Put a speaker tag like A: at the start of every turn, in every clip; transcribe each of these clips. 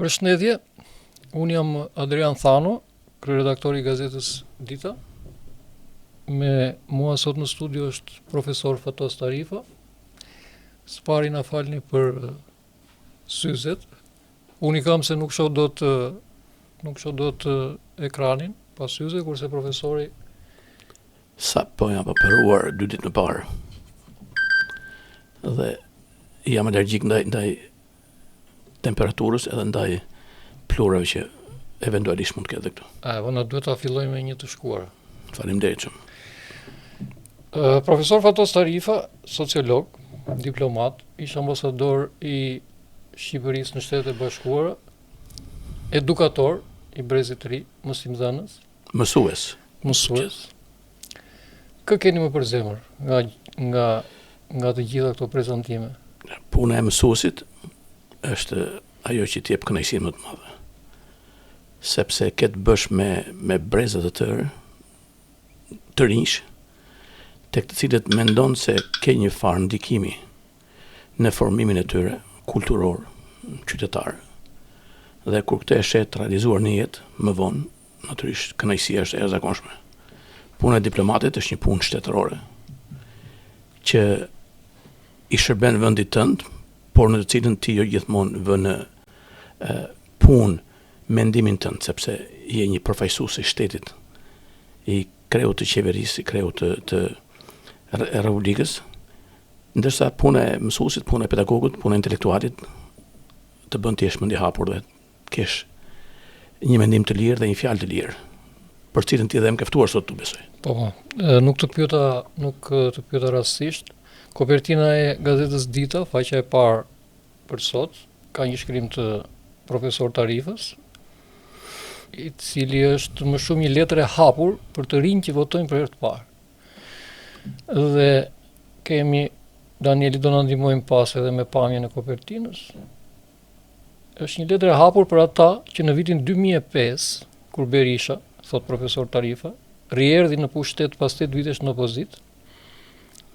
A: Përshëndetje. Unë jam Adrian Thano, kryeredaktor i gazetës Dita. Me mua sot në studio është profesor Fatos Tarifa. Së pari na falni për syzet. Unë i kam se nuk shoh dot nuk shoh dot ekranin pa syze, kurse profesori
B: Sapo jam operuar dy ditë më parë. Dhe jam alergjik ndaj ndaj temperaturës edhe ndaj pluhurave që eventualisht mund të ketë
A: dhe këtu. A, po na duhet ta fillojmë me një të
B: shkuar. Faleminderit shumë.
A: Uh, profesor Fatos Tarifa, sociolog, diplomat, ish ambasador i Shqipërisë në Shtetet e Bashkuara, edukator i brezit të ri, mësimdhënës.
B: Mësues.
A: Mësues. Kë keni më për zemër nga nga nga të gjitha këto
B: prezantime? Puna e mësuesit është ajo që të jep kënaqësinë më të madhe. Sepse ke të bësh me me breza të tërë të rinjsh, tek të cilët mendon se ke një farë ndikimi në formimin e tyre kulturor, qytetar. Dhe kur këtë e sheh të realizuar në jetë, më vonë, natyrisht kënaqësia është e jashtëzakonshme. Puna e diplomatit është një punë shtetërore që i shërben vendit tënd, por në të cilën ti jo gjithmonë vë në punë mendimin tënd, sepse je një përfaqësues i shtetit, i kreut të qeverisë, i kreut të, të Republikës, ndërsa puna e mësuesit, puna e pedagogut, puna e intelektualit të bën të jesh mendjehapur dhe të kesh një mendim të lirë dhe një fjalë të lirë, për cilën ti dhe më ke ftuar sot këtu
A: besoj. Po, po. Nuk të pyeta, nuk të pyeta rastësisht. Kopertina e gazetës Dita, faqja e parë për sot, ka një shkrim të profesor Tarifës, i cili është më shumë një letër e hapur për të rinj që votojnë për herë të parë. Dhe kemi Danieli do na ndihmojë pas edhe me pamjen e kopertinës. Është një letër e hapur për ata që në vitin 2005, kur Berisha, thotë profesor Tarifa, rierdhi në pushtet pas 8 vitesh në opozitë,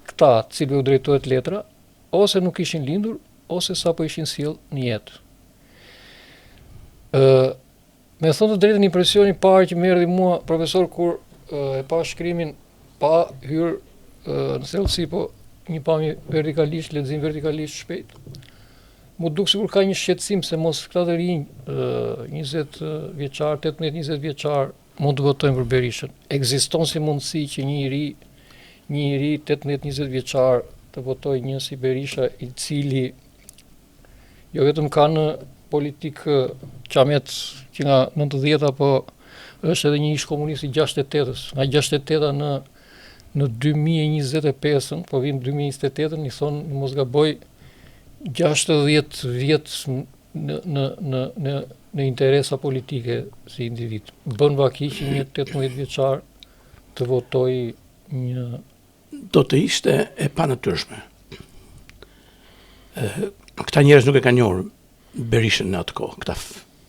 A: këta, të cilëve u drejtohet letra, ose nuk ishin lindur, ose sapo ishin sjellë në jetë. Ë Me thënë të drejtën impresioni i parë që më erdhi mua profesor kur e pashë shkrimin pa hyrë në thellësi po një pamje vertikalisht, lexim vertikalisht shpejt. M'u duk sikur ka një shqetësim se mos këta të rinj 20 vjeçar, 18-20 vjeçar mund të votojnë për Berishën. Ekziston si mundësi që një i ri, një i ri 18-20 vjeçar të votojë një si Berisha i cili jo vetëm ka në politikë qamet që nga 90-ta, po është edhe një ish komunist i 68-ës, nga 68-ta në në 2025-ën, po vim 2028-ën, i thonë, në mos gaboj, 60 vjet në në në në në interesa politike si individ. Bën vaki që një 18 vjeçar të votojë një
B: do të ishte e panatyrshme. Këta njerëz nuk e kanë njohur Berishën në atë kohë, këta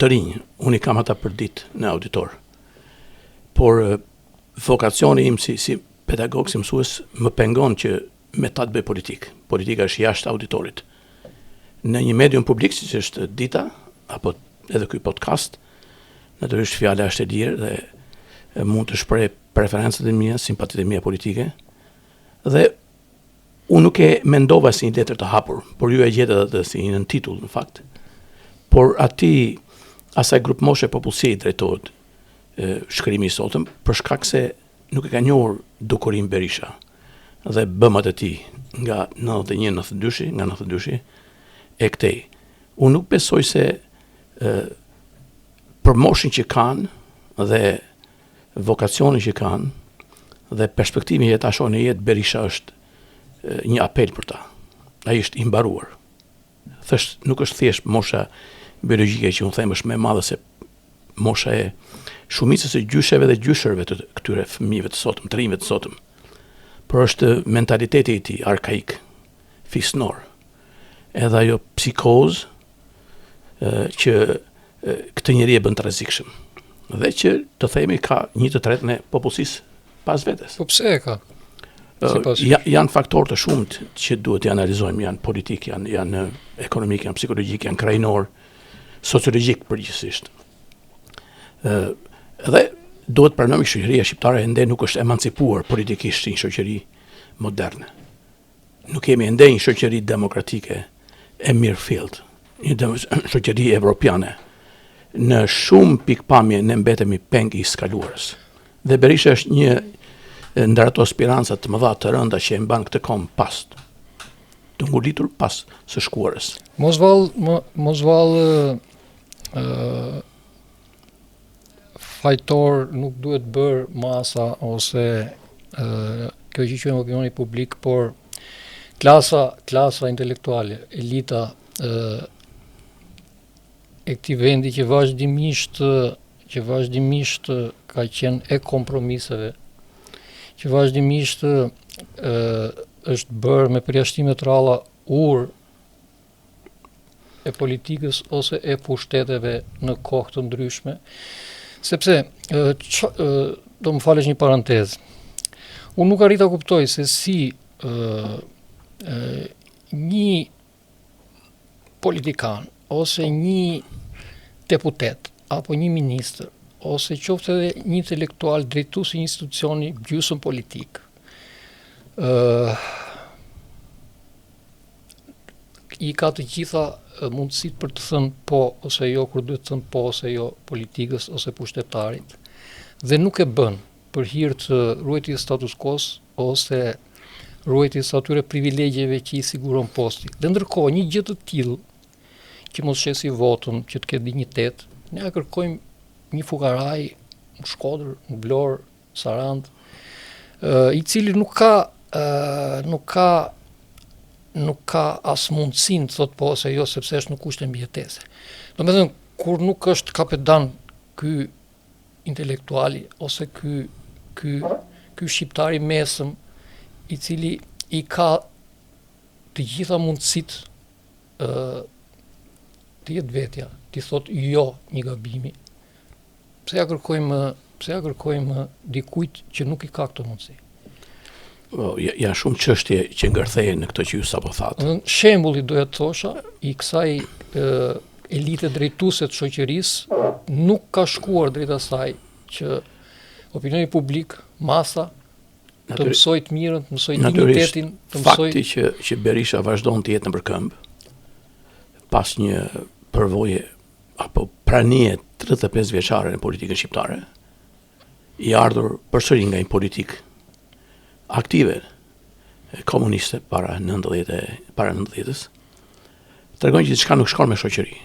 B: të rinj, unë i kam ata për ditë në auditor. Por vokacioni im si, si pedagog, si mësues, më pengon që me ta të bëj politikë. Politika është jashtë auditorit. Në një medium publik, siç është Dita, apo edhe ky podcast, natyrisht fjala është e lirë dhe mund të shpreh preferencat e mia, simpatitë e mia politike. Dhe unë nuk e mendova si një letër të hapur, por ju e gjetët atë si një nëntitull në fakt. Por atij asaj grupmoshe popullsie i drejtohet shkrimi i sotëm për shkak se nuk e ka njohur dukurinë Berisha dhe bëmat e tij nga 91 92-shi, nga 92-shi e këtej. Unë nuk besoj se e, për moshën që kanë dhe vokacionin që kanë dhe perspektivin që ata shohin në jetë Berisha është një apel për ta. Ai është i mbaruar. Thjesht nuk është thjesht mosha biologjike që unë them është më e madhe se mosha e shumicës së gjysheve dhe gjyshërve të këtyre fëmijëve të sotëm, të rinjve të sotëm. Por është mentaliteti i tij arkaik, fisnor. Edhe ajo psikozë që këtë njeri e bën të rrezikshëm. Dhe që të themi ka një të tretën e popullsisë pas
A: vetes. Po pse e ka?
B: Sipas ja, janë faktorë të shumtë që duhet t'i analizojmë, janë politikë, janë janë ekonomikë, janë psikologjikë, janë krahinorë. Sociologjik përgjithësisht. Ë dhe duhet pranojmë që shoqëria shqiptare ende nuk është emancipuar politikisht si një shoqëri moderne. Nuk jemi ende një shoqëri demokratike e mirëfilltë, një shoqëri evropiane. Në shumë pikëpamje ne mbetemi peng i së kaluarës. Dhe Berisha është një ndër ato spiranca të mëdha të rënda që e mban këtë komb pas, të ngulitur pas së shkuarës.
A: Mos vallë, mos vallë ë fajtor nuk duhet bërë masa ose ë kjo që quajmë opinioni publik, por klasa, klasa intelektuale, elita ë e këtij vendi që vazhdimisht që vazhdimisht ka qenë e kompromiseve, që vazhdimisht ë është bërë me përjashtime të rralla urë e politikës ose e pushteteve në kohë të ndryshme, sepse ë, ç, ë, do më falësh një parantezë. Unë nuk arrij ta kuptoj se si ë, ë, një politikan ose një deputet apo një ministër ose qoftë edhe një intelektual drejtues i një institucioni gjysmë politik. ë i ka të gjitha mundësitë për të thënë po ose jo kur duhet të thënë po ose jo politikës ose pushtetarit dhe nuk e bën për hir të ruajtjes status quo ose ruajtjes së atyre privilegjeve që i siguron posti. Dhe ndërkohë një gjë të tillë që mos shesi votën, që të ketë dinjitet, ne ia kërkojmë një fukarai në Shkodër, në Vlorë, Sarandë, i cili nuk ka nuk ka nuk ka as mundësinë të thotë po ose jo sepse është në kushte mbijetese. Domethënë kur nuk është kapedan ky intelektuali ose ky ky ky shqiptar i mesëm i cili i ka të gjitha mundësitë ë të jetë vetja, t'i thotë jo një gabimi. Pse ia kërkojmë, pse ia kërkojmë dikujt që nuk i ka këto
B: mundësi? Po, janë shumë çështje që ngërthehen në këtë që ju sapo
A: thatë. Shembulli doja të thosha i kësaj ë elite drejtuese të shoqërisë nuk ka shkuar drejt asaj që opinioni publik, masa të mësojë të mirën, të mësojë dinjitetin,
B: të mësojë fakti që që Berisha vazhdon të jetë nëpër këmbë pas një përvoje apo pranie 35 vjeçare në politikën shqiptare, i ardhur përsëri nga një politikë aktive komuniste para 90 para 90-ës, tregon që diçka nuk shkon me shoqëri.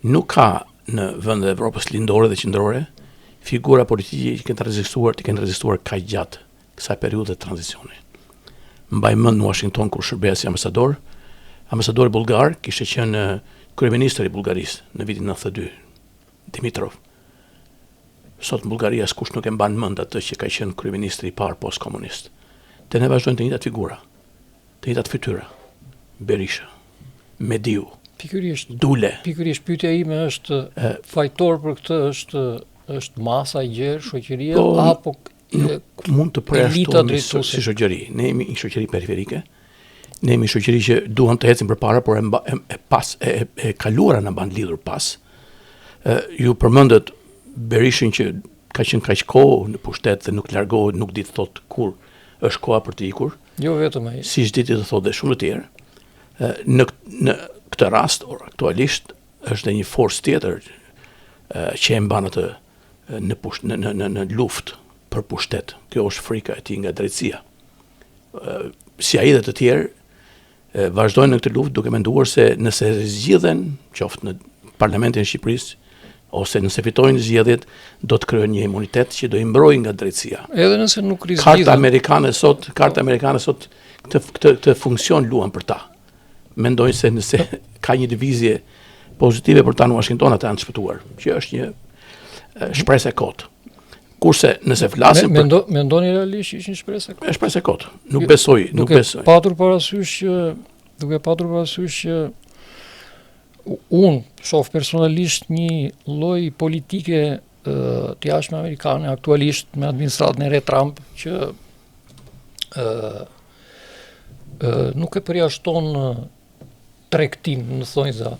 B: Nuk ka në vendet e Evropës lindore dhe qendrore figura politike që kanë rezistuar, të kenë rezistuar kaq gjatë kësaj periudhe tranzicioni. Mbaj mend në Washington kur shërbeja si ambasador, ambasadori bullgar kishte qenë kryeministër i Bullgarisë në vitin 92, Dimitrov. Sot në Bullgari askush nuk e mban mend atë që ka qenë kryeministri i parë postkomunist. Te ne vazhdojnë të njëjtat figura, të njëjtat fytyra. Berisha, Mediu,
A: pikërisht
B: Dule.
A: Pikërisht pyetja ime është fajtor për këtë është është masa e gjerë, shoqëria po, apo
B: nuk mund të përjashtohemi si shoqëri. Ne jemi një shoqëri periferike. Ne jemi një shoqëri që duam të ecim përpara, por e, mba, e, e pas e, e, e kaluara na mban lidhur pas. Ë ju përmendët Berishën që ka qenë kaq kohë në pushtet dhe nuk largohet, nuk di të thotë kur është koha për të
A: ikur. Jo vetëm ai.
B: Siç di të thotë dhe shumë të tjerë. Ë në në këtë rast, or aktualisht është dhe një forcë tjetër që e mban atë në pusht, në në në në luftë për pushtet. Kjo është frika e tij nga drejtësia. Si ai dhe të tjerë vazhdojnë në këtë luftë duke menduar se nëse zgjidhen, qoftë në Parlamentin e Shqipërisë ose nëse fitojnë zgjedhjet, do të krijojnë një imunitet që do i mbrojë nga
A: drejtësia. Edhe nëse nuk
B: rizgjidhen. Karta amerikane sot, karta amerikane sot këtë këtë këtë funksion luan për ta. Mendojnë se nëse ka një lëvizje pozitive për ta në Washington, ata janë të shpëtuar, që është një shpresë e kotë. Kurse nëse flasim
A: Me, mendo, për... mendoni realisht që është një shpresë
B: e kotë? Është shpresë e kotë. Nuk besoj, nuk besoj.
A: Patur parasysh që duke patur parasysh që unë shoh personalisht një lloj politike të jashtme amerikane aktualisht me administratën e re Trump që ë nuk e përjashton tregtinë në thonjza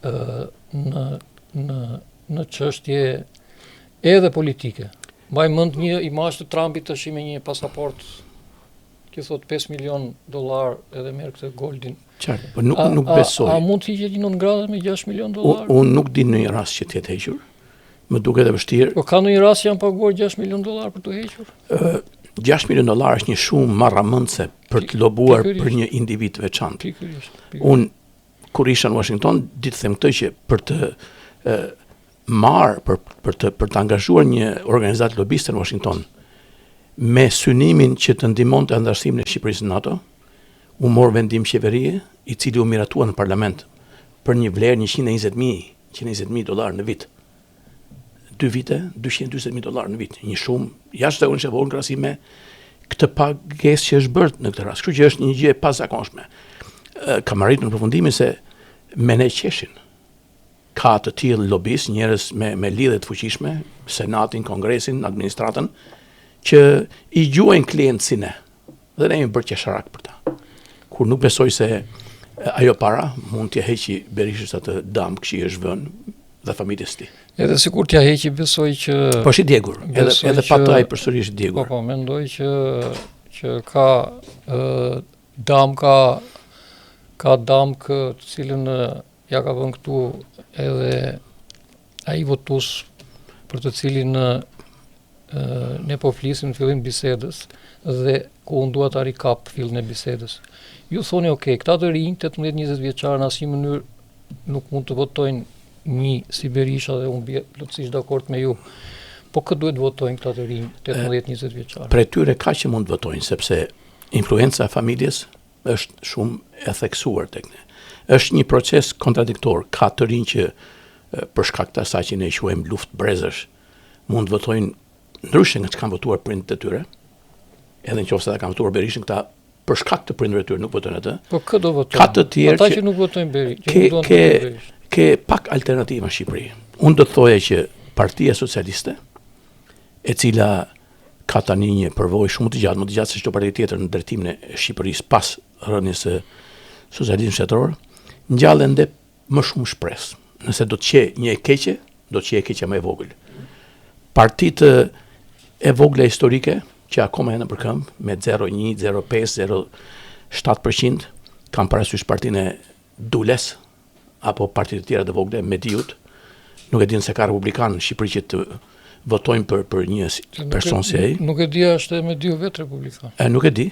A: në në në çështje edhe politike. Mbaj mend një imazh të Trumpit tash me një pasaportë që thotë 5 milion dollar edhe merr këtë Goldin.
B: Qartë, po nuk nuk besoj.
A: A, a mund të hiqet një non grata me 6 milion dollar?
B: Unë nuk di ndonjë rast që të jetë hequr. Më duket e vështirë.
A: Po ka ndonjë rast që janë paguar 6 milion dollar për t'u hequr?
B: Ë 6 milion dollar është një shumë marramendëse për të lobuar për një individ të veçantë.
A: Pikërisht.
B: Unë kur isha në Washington, di të them këtë që për të ë marrë për për të për të angazhuar një organizatë lobiste në Washington me synimin që të ndihmonte anëtarësimin e Shqipërisë në NATO, u mor vendim qeverie, i cili u miratua në parlament për një vlerë 120.000 120.000 dollar në vit. Dy vite, 240.000 dollar në vit, një shumë jashtëzakonisht e vogël në krahasim me këtë pagesë që është bërë në këtë rast. Kështu që është një gjë e pazakonshme. Kam arritur në përfundimin se me ne qeshin. Ka të tillë lobistë, njerëz me me lidhje të fuqishme, Senatin, Kongresin, administratën, që i gjuajnë klientë si ne. Dhe ne jemi bërë qesharak për ta. Kur nuk besoj se ajo para mund t'ia heqi Berishës atë damkë që i është vënë dhe familjes
A: tij. Edhe sikur t'ia heqi besoj që
B: Po është i djegur, edhe edhe pa të ai përsëri është i djegur.
A: Po po, mendoj që që ka ë damka ka damkë të cilën ia ka vënë këtu edhe ai votues për të cilin ne po flisim në fillim bisedës dhe ku unë dua ta rikap fillin e bisedës. Ju thoni, ok, këta të rinj, 18-20 vjeçar në asnjë mënyrë nuk mund të votojnë një si Berisha dhe unë bie plotësisht dakord me ju. Po kë duhet të votojnë këta të rinj, 18-20 vjeçar?
B: Prej tyre ka që mund të votojnë, sepse influenca e familjes është shumë e theksuar tek ne. Është një proces kontradiktor, ka të rinj që për shkak të asaj që ne quajmë luftë brezësh, mund të votojnë ndryshe nga ç'kanë votuar prindët e tyre. Edhe në qoftë se ata kanë votuar Berishën, këta për shkak të prindërve të tyre nuk votojnë
A: atë. Po kë do votojnë?
B: Ka të tjerë
A: ata që, që nuk votojnë Berishën,
B: që nuk duan ke, Berishën. Ke pak alternativa në Shqipëri. Unë do të thoja që Partia Socialiste, e cila ka tani një përvojë shumë të gjatë, më të gjatë se çdo parti tjetër në drejtimin e Shqipërisë pas rënies së socializmit shtetëror, ngjall ende më shumë shpresë. Nëse do të qe një e keqe, do të qe e keqja më e vogël. Partitë e vogla historike që akoma janë nëpër këmbë me 0.1, 0.5, 0.7%, kam parasysh partinë e Dules apo partitë të tjera të vogla, Mediut, nuk e di nëse ka republikan në Shqipëri që të votojnë për për një person si
A: ai. Nuk e di a është Mediu vetë
B: republikan. E nuk e di.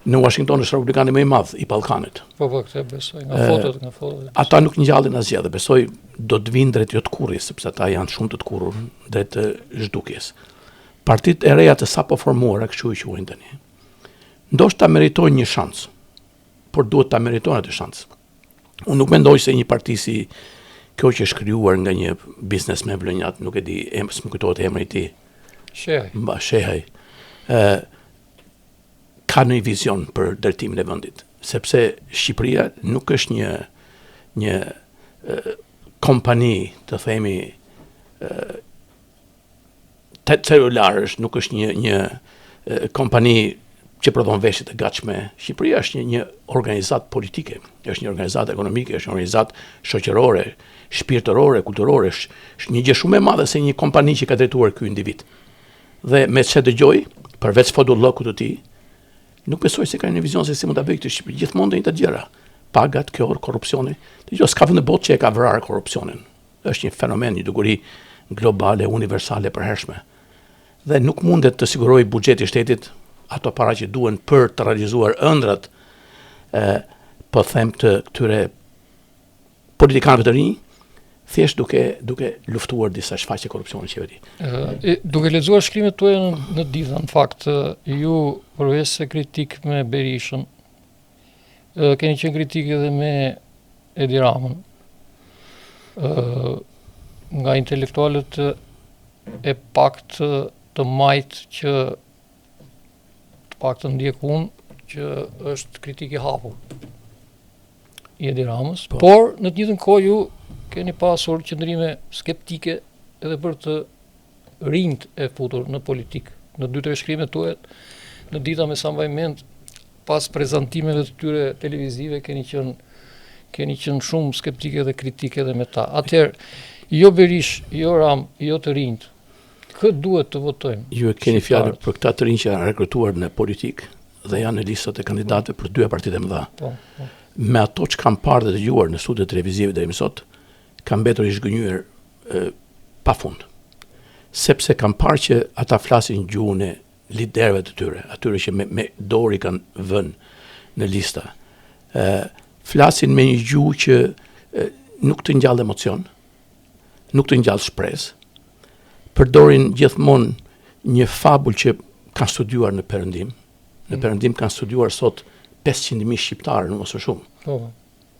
B: Në Washington është republikani më i madh i Ballkanit.
A: Po po, këtë besoj, nga fotot, nga fotot.
B: Ata nuk ngjallin asgjë dhe besoj do të vinë drejt jo tkurrjes, sepse ata janë shumë të tkurrur drejt zhdukjes. Partitë e reja të sapo formuara, kështu i quajnë tani. Ndoshta meritojnë një shans, por duhet ta meritojnë atë shans. Unë nuk mendoj se një parti si kjo që është krijuar nga një biznesmen vlonjat, nuk e di, em, s'më kujtohet emri i tij.
A: Shehaj.
B: Mba, Shehaj. Ë ka një vizion për drejtimin e vendit, sepse Shqipëria nuk është një një kompani, të themi, të celularësh, nuk është një një kompani që prodhon veshje të gatshme. Shqipëria është një një organizatë politike, është një organizatë ekonomike, është një organizatë shoqërore, shpirtërore, kulturore, është, është një gjë shumë e madhe se një kompani që ka drejtuar ky individ. Dhe me ç'e dëgjoj, përveç fodullëkut të tij, nuk besoj se ka një vizion se si mund ta bëjë këtë Shqipëri. Gjithmonë të njëjtat gjëra. Pagat, kjo, korrupsioni. Dëgjo, s'ka vend në botë që e ka vrarë korrupsionin. Është një fenomen, një dukuri globale, universale, përhershme. Dhe nuk mundet të sigurojë buxheti i shtetit ato para që duhen për të realizuar ëndrrat e po them të këtyre politikanëve të rinj, thjesht duke duke luftuar disa shfaqje korrupsioni në
A: qeveri. Ë duke lexuar shkrimet tuaja në, në dita, në fakt ju përveç se kritik me Berishën, ë keni qenë kritik edhe me Edi Ramën. Ë nga intelektualët e paktë të majtë që të paktën ndjek unë që është kritik i hapur i Edi Ramës, po. por në të njëjtën kohë ju keni pasur qëndrime skeptike edhe për të rinjtë e futur në politikë. Në dy tre shkrime tuaja në dita me sa mbaj mend pas prezantimeve të tyre televizive keni qenë keni qenë shumë skeptike dhe kritike edhe me ta. Atëherë. Jo Berishë, jo Ramë, jo të rinjtë. Kë duhet të votojmë?
B: Ju e keni fjalën për këta të rinj që janë rekrutuar në politikë dhe janë në listat e kandidatëve për dyja partitë e mëdha. Po, po. Me ato që kam parë dhe dëgjuar në studiot televizive deri më sot, kam mbetur i zhgënjyer pa fund. Sepse kam parë që ata flasin gjuhën e liderëve të tyre, atyre që me, me dorë i kanë vënë në lista. Ë flasin me një gjuhë që e, nuk të ngjall emocion, nuk të ngjall shpresë. Përdorin gjithmonë një fabul që kanë studiuar në Perëndim. Në mm. Perëndim kanë studiuar sot 500.000 shqiptarë, në mos më shumë. Po. po.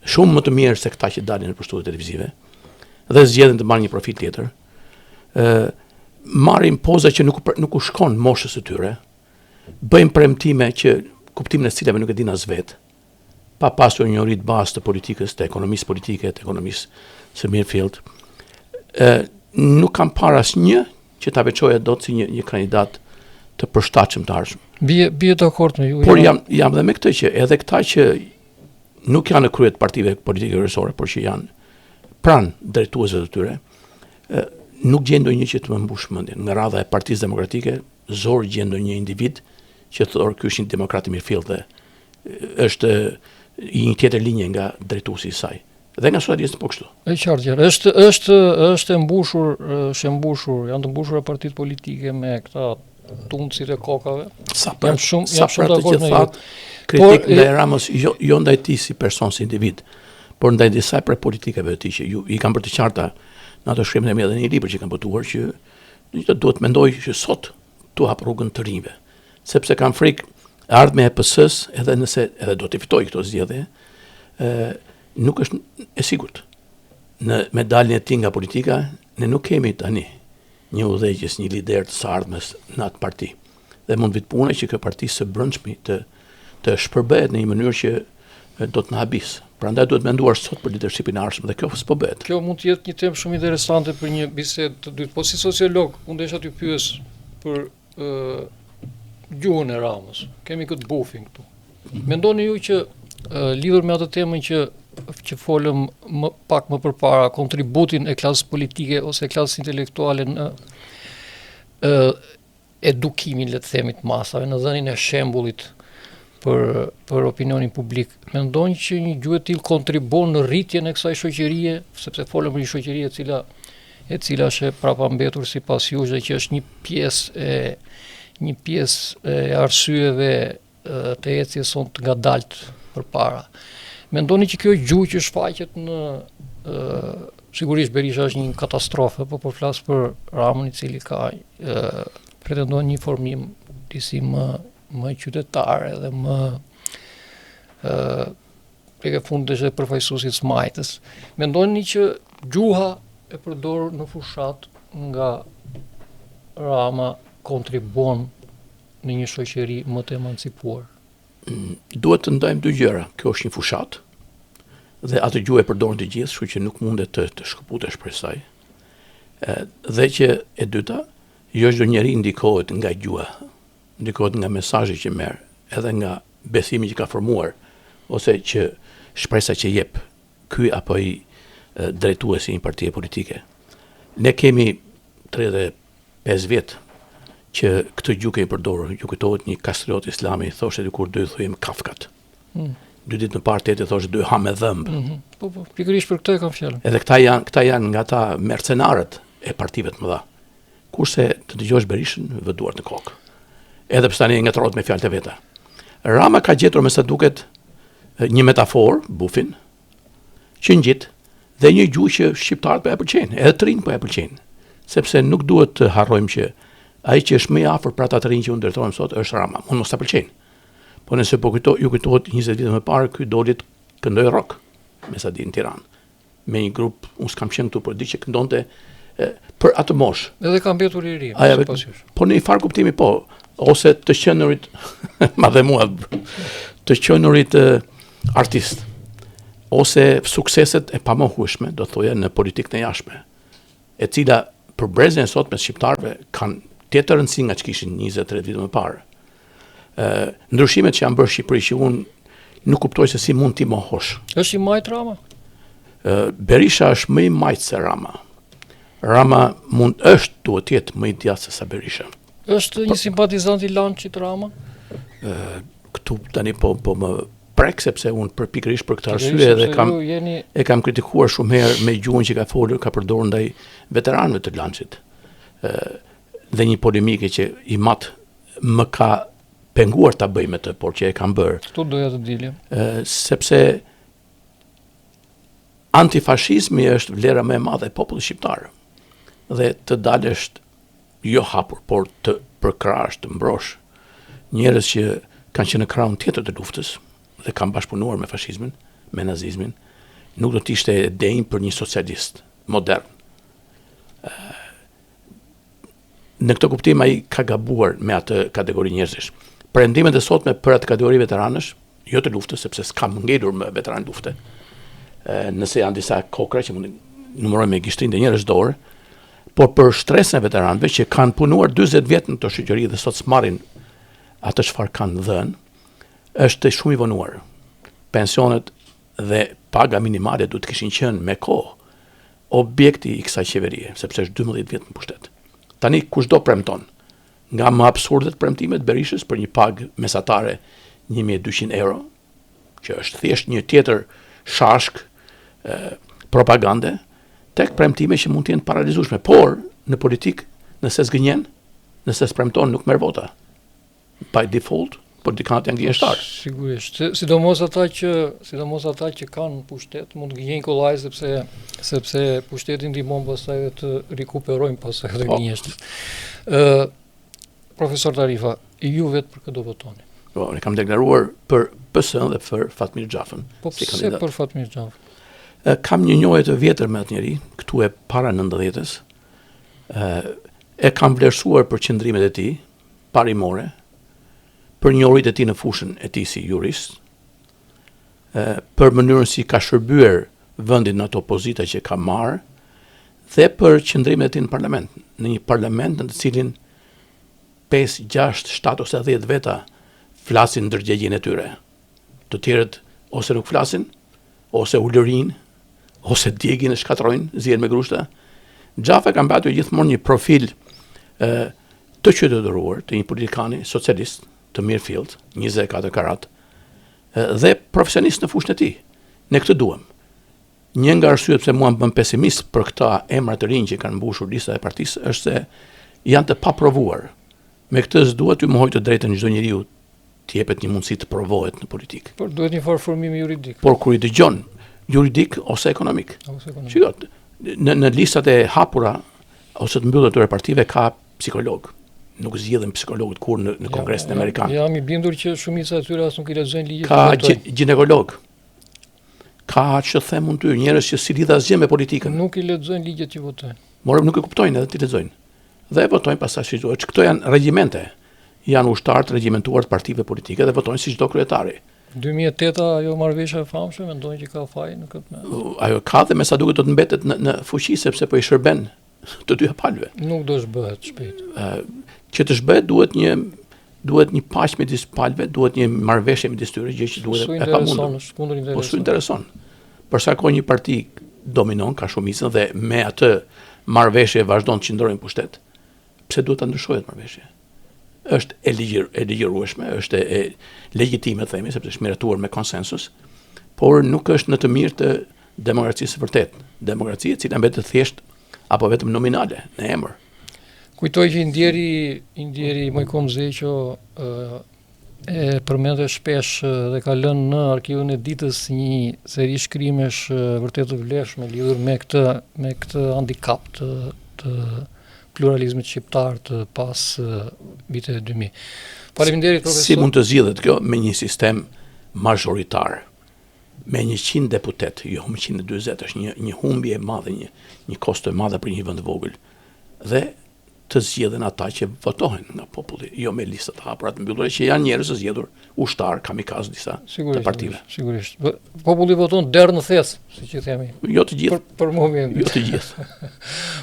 B: Shumë më të mirë se këta që dalin nëpër studio televizive dhe zgjedhin të marrin një profil tjetër. Ë marrin poza që nuk nuk u shkon moshës së tyre. Bëjnë premtime që kuptimin e të cilave nuk e dinë as vetë, pa pasur njohuri të bazë të politikës, të ekonomisë politike, të ekonomisë së mirëfilltë. Ë nuk kam parë asnjë që ta veçoja dot si një një kandidat të përshtatshëm të
A: ardhshëm. Bie bie dakord me
B: ju. Por jam jam dhe me këtë që edhe këta që nuk janë në krye të partive politike kryesore, por që janë pranë drejtuesve të tyre, nuk gjej ndonjë që të më mbush mendjen. Nga radha e Partisë Demokratike, zor gjej ndonjë individ që thotë ky është një demokrat i mirëfilltë dhe është i një tjetër linje nga drejtuesi i saj. Dhe nga socialistët po
A: kështu. E qartë, qartë. Është është është e mbushur, është e mbushur, janë të mbushura partitë politike me këta tundësit e kokave.
B: Sa për, jam shumë jam shumë dakord me ju. Kritikë ndaj Ramës, jo jo ndaj tij si person si individ, por ndaj disa prej politikave të tij që ju i kam bërë të qarta në ato shkrimet e mia dhe në një libër që kam botuar që do duhet mendoj që sot t'u hap rrugën të rinjve, sepse kam frikë e ardhmja e PS-së, edhe nëse edhe do t'i fitojë këto zgjedhje, ë nuk është e sigurt. Në me daljen e tij nga politika, ne nuk kemi tani një udhëheqës, një lider të së ardhmes në atë parti. Dhe mund të vijë puna që kjo parti së brendshmi të të shpërbëhet në një mënyrë që do të na habisë. Prandaj duhet menduar sot për leadershipin e ardhshëm dhe kjo s'po
A: bëhet. Kjo mund të jetë një temë shumë interesante për një bisedë të dytë. Po si sociolog, unë desha t'ju pyes për ë gjuhën e Ramës. Kemi këtë bufin këtu. Mendoni ju që lidhur me atë temën që që folëm më pak më përpara, kontributin e klasës politike ose klasës intelektuale në ë edukimin le të themi të masave, në dhënien e shembullit për për opinionin publik. Mendoni që një gjuhë e tillë kontribuon në rritjen e kësaj shoqërie, sepse folëm për një shoqëri e cila e cila është e prapambetur sipas jush dhe që është një pjesë e një pjesë e arsyeve të ecjes sonë të ngadaltë përpara. Mendoni që kjo gjuhë që shfaqet në ë sigurisht Berisha është një katastrofë, po po flas për Ramën i cili ka ë pretendon një formim disi më më qytetar edhe më ë tek e fundit është edhe përfaqësues i së majtës. Mendoni që gjuha e përdorur në fushatë nga Rama kontribuon në një shoqëri më të emancipuar?
B: Duhet të ndajmë dy gjëra. Kjo është një fushatë dhe atë gjuhë e përdorin të gjithë, kështu që nuk mundet të, të shkëputesh prej saj. Ë dhe që e dyta, jo çdo njeri ndikohet nga gjuha, ndikohet nga mesazhi që merr, edhe nga besimi që ka formuar ose që shpresa që jep ky apo ai drejtues i një partie politike. Ne kemi 35 vjet që këtë gjuhë kemi përdorur. Ju kujtohet një Kastriot Islami thoshte dikur do i thyejmë kafkat. Mm. Dy ditë më parë tjetri thoshte do i hamë me
A: dhëmbë. Mm -hmm. Po po, pikërisht për këtë e kam
B: fjalën. Edhe këta janë këta janë nga ata mercenarët e partive të mëdha. Kurse të dëgjosh Berishën vë duart në kokë. Edhe pse tani ngatërrohet me fjalët e veta. Rama ka gjetur me sa duket një metaforë, bufin, që ngjit dhe një gjuhë që shqiptarët po e pëlqejnë, edhe të rinjtë po e pëlqejnë. Sepse nuk duhet të harrojmë që ai që është më i afërt për ata të rinj që unë drejtohem sot është Rama. Mund mos ta pëlqejnë. Po nëse po kujto, ju kujtohet 20 vite më parë ky doli të këndoi rock, me sa di në Tiranë. Me një grup, unë s'kam qenë këtu, por di që këndonte e, për atë
A: moshë. Edhe ka mbetur i ri, sipas
B: jush. Po në një farë kuptimi po, ose të qenurit, ma dhe mua, të qenurit artist, ose sukseset e pamohueshme, do thoja, në politikën e jashtme, e cila për brezin e sotëm të shqiptarëve kanë tjetër rëndësi nga ç'kishin 20-30 vite më parë. Ë ndryshimet që janë bërë në Shqipëri që unë nuk kuptoj se si mund t'i mohosh.
A: Është i majtë Rama?
B: Ë Berisha është më i majtë se Rama. Rama mund është duhet të jetë më i djathtë se sa
A: Berisha. Është një simpatizant i LANÇ-it Rama?
B: Ë këtu tani po po më prek sepse unë për pikërisht për këtë arsye edhe kam jeni... e kam kritikuar shumë herë me gjuhën që ka folur, ka përdorur ndaj veteranëve të LANÇ-it. Ë dhe një polemike që im atë më ka penguar ta bëj me të, por që e kam bërë.
A: Këtu doja të dilja.
B: Ë sepse antifashizmi është vlera më e madhe e popullit shqiptar. Dhe të dalësh jo hapur, por të përkrahësh, të mbrosh njerëz që kanë qenë në krahun tjetër të luftës dhe kanë bashkëpunuar me fashizmin, me nazizmin, nuk do të ishte e denjë për një socialist modern. Në këtë kuptim ai ka gabuar me atë kategori njerëzish. Premtimet e sotme për atë kategori veteranësh, jo të luftës, sepse s'ka ngelur më veteran lufte. Nëse janë disa kokra që mund t'i numërojmë me gishtrinjtë e njërës dorë, por për shtresën e veteranëve që kanë punuar 40 vjet në këtë shoqëri dhe sot s'marrin atë çfarë kanë dhënë, është shumë i vonuar. Pensionet dhe paga minimale duhet të kishin qenë me kohë objekti i kësaj qeverie, sepse është 12 vjet në pushtet. Tani kushdo premton, nga më absurdet premtimet Berishës për një pagë mesatare 1200 euro, që është thjesht një tjetër shashkë propagande, tek premtime që mund të jenë të parealizueshme, por në politikë, nëse s'gënjen, nëse s'premton nuk merr vota. By default, politikanët janë gënjeshtarë.
A: Sigurisht, sidomos ata që sidomos ata që kanë pushtet mund të gënjejnë kollaj sepse sepse pushteti ndihmon pastaj edhe të rikuperojnë pastaj edhe po. gënjeshtrën. Ë profesor Tarifa, ju vetë për kë do
B: votoni? Po, unë kam deklaruar për PS dhe për Fatmir Xhafën.
A: Po si pse për Fatmir Xhafën?
B: Kam një njohje të vjetër me atë njeri, këtu e para 90-ës. Ë e kam vlerësuar për qëndrimet e tij parimore, për njohuritë e tij në fushën e tij si jurist, ë për mënyrën si ka shërbyer vendin në ato pozita që ka marrë dhe për qëndrimet e tij në parlament, në një parlament në të cilin 5, 6, 7 ose 10 veta flasin ndërgjegjen e tyre. Të tjerët ose nuk flasin, ose ulërijnë, ose djegin e shkatërrojnë, zihen me grushta. Xhafa ka mbajtur gjithmonë një profil ë të qytetëruar të një politikani socialist të mirëfilltë, 24 karat, dhe profesionist në fushën e tij. Ne këtë duam. Një nga arsyet pse mua më bën pesimist për këta emra të rinj që kanë mbushur listat e partisë është se janë të paprovuar. Me këtë s'dua t'ju mohoj të drejtën çdo njeriu t'i jepet një mundësi të provohet në
A: politikë. Por duhet një farë formimi
B: juridik. Por kur i dëgjon juridik ose ekonomik. Ose ekonomik. Shiko, në në listat e hapura ose të mbyllura të partive ka psikolog. Nuk zgjidhen psikologët kurrë në, në Kongresin ja, Amerikan.
A: Jam i bindur që shumica e tyre as nuk i lexojnë
B: ligjet. Ka gjinekolog. Ka që them unë ty, njerëz që s'i lidh asgjë me politikën.
A: Nuk i lexojnë ligjet që
B: votojnë. More nuk e kuptojnë edhe t'i lexojnë. Dhe e votojnë pastaj si duhet. Këto janë regjimente. Janë ushtarë të regjimentuar të partive politike dhe votojnë siç do kryetari.
A: 2008-a ajo marrëveshja e famshme mendon që ka faj në
B: këtë mes. Ajo ka dhe me sa duket do të mbetet në në fuqi sepse po i shërben të dyja
A: palëve. Nuk do zhbëhet shpejt.
B: Ë që të zhbëhet duhet një duhet një paqe midis palëve, duhet një marrëveshje midis tyre, gjë që duhet
A: e pamundur. Po
B: s'u Po s'u intereson. Për sa kohë një parti dominon, ka shumicën dhe me atë marrëveshje vazhdon të qëndrojë në pushtet, pse duhet ta ndryshojë atë marrëveshje? Është e ligjër, e ligjërueshme, është e, e legjitime themi, sepse është miratuar me konsensus, por nuk është në të mirë të demokracisë së vërtetë. Demokraci e cila mbetet thjesht apo vetëm nominale në
A: emër. Kujtoj që i ndjeri, i ndjeri Moikom Zeqo e përmendte shpesh dhe ka lënë në arkivën e ditës një seri shkrimesh vërtet të vlefshme lidhur me këtë me këtë handikap të të pluralizmit shqiptar të pas viteve 2000. Faleminderit
B: profesor. Si mund të zgjidhet kjo me një sistem mazhoritar? Me 100 deputet, jo me 140, është një një humbje e madhe, një një kosto e madhe për një vend të vogël. Dhe të zgjidhen ata që votohen nga populli, jo me lista të hapura të mbyllura që janë njerëz të zgjedhur, ushtarë, kamikazë disa
A: sigurisht, të partive. Sigurisht. Populli voton derr në thes, siç i themi.
B: Jo të gjithë.
A: Për, për momentin.
B: Jo të gjithë.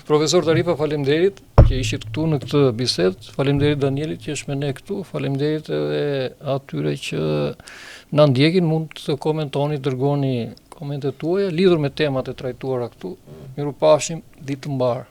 A: Profesor Tarifa, faleminderit që ishit këtu në këtë bisedë. Faleminderit Danielit që është me ne këtu. Faleminderit edhe atyre që na ndjekin, mund të komentoni, dërgoni komentet tuaja lidhur me temat e trajtuara këtu. Mirupafshim, ditë të mbarë.